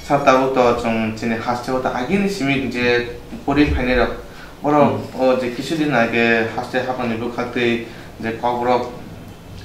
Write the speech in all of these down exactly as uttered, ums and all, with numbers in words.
Sa tabuk to chwng chini haste o ta agini simi je pori phainai rok, borok Hmm. o je kisu din age haste hapang ni bwkhak twi je Kokborok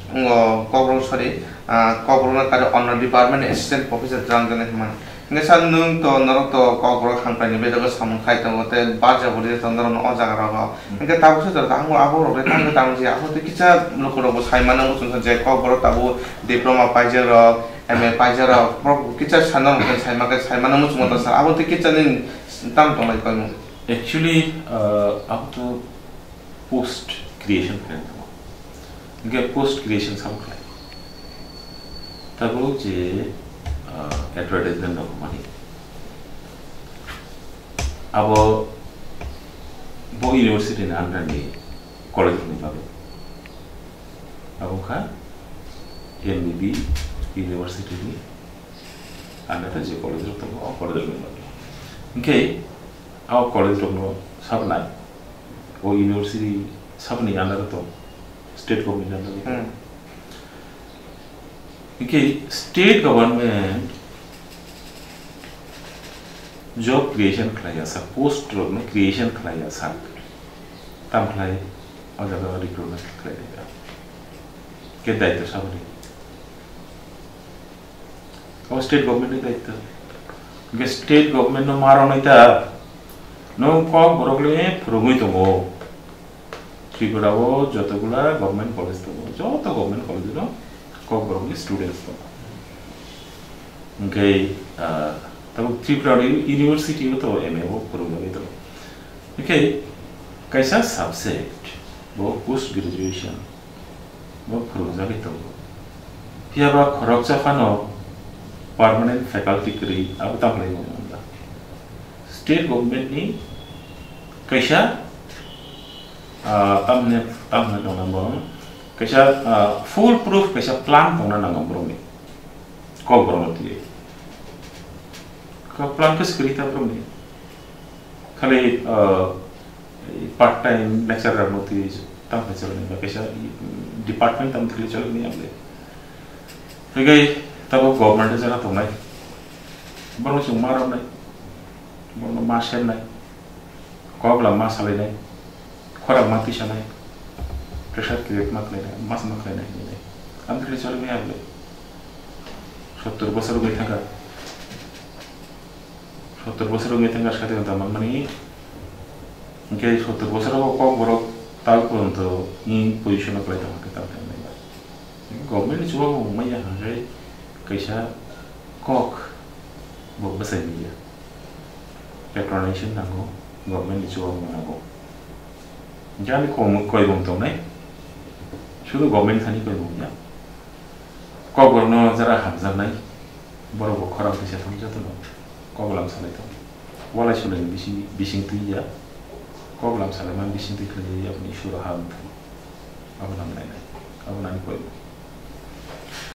ngo Kokborok, sorry, ah, Kokborok no kari onno department ni assistant professor jang jani hwnmani. Hingke sa nwng to norok to Kokborok hamkrai ni bedogo samung khai tongo tei barja bori to norok no o jaga rogo. Hmm. Hingke tabuk se jora tamo abo rok le tamo tamo je abo tei kisa luku rok bo sai mano muchung je Kokborok tabuk diploma paijak rok, M A paijak rok, borok kisa sano hwnkhe sai ma khe sai mano muchungo ta sir, abo tei kisa nini tam tonglai koimung. Actually, uh, abo to post creation khe tongo. Hingke post creation sam khlai. Tabuk je, uh, advertisement rok mani. Abo bo university ni under ni college ni bagwi. Abo kha M B B university ni under o je college rok tongo, o college rok ni bagwi. Hingke o college rok no sabnai, o university sabni under o tongo, state government under o tongo. Hmm. Hingke state government job creation khlai ya sak, post rok no creation khlai ya sak, tam khlai o jaga recruitment khlai ya. Ke daityo sabni. O state government ni daityo. Hingke state government no ma rwnai ta. Nwng Kokborok le phwrwngwi tongo. Tripura o jotogula government college tongo. Joto government college no Kokborok ni students tongo. Hingke, ah, tabuk Tripura ni university o to M A bo phwrwngnai tongo. Hingke kaisa subject bo post graduation bo phwrwngjagwi tongo. Phiya ba khoroksa phano permanent faculty kwrwi abo tamo khlai mano wngkha. State government ni kaisa, ah, tamni, tamni tongna bo kaisa, ah, full proof kaisa plan tongna nango borokni. Kokborok no twiwi. Kok plan khe swkri ta borokni. Khali, ah, part time lecturer rok no twiwi tamo khe chaloknai ba kaisa department tamo khe chaloknai ang le. Hingke tabuk government o jara tongnai. Borok chwng ma romnai. Borok ma sennai. Kok lam ma salainai. Khorang ma tisanai. Pressure create ma khlainai. Mas ma khlainai hinwi. Ang khe chaloknai ang le. Sottor bosor wngwi thangkha. Sottor bosor wngwi thangkha, swadhinota manmani. Hingke sottor bosor o Kokborok tal porjonto ni position o kwlai tongkha, kwtal tongmani ba. Government ni chubachu wngmaya hingke kaisa kok bo bwsai manya. Patronization nango, government ni chubachu nango. Hingke ani koimung tongnai, sudu government thani koimung ya. Kokborok no jara hamjaknai, borok bo khorang tisa thang joto no kok lam salai thang. Walai sulai ni bising, bising twi ya, kok lam salai man bising twi khlai ya, aboni suro ha wng thang. Abo nang nai nai, abo nani koi.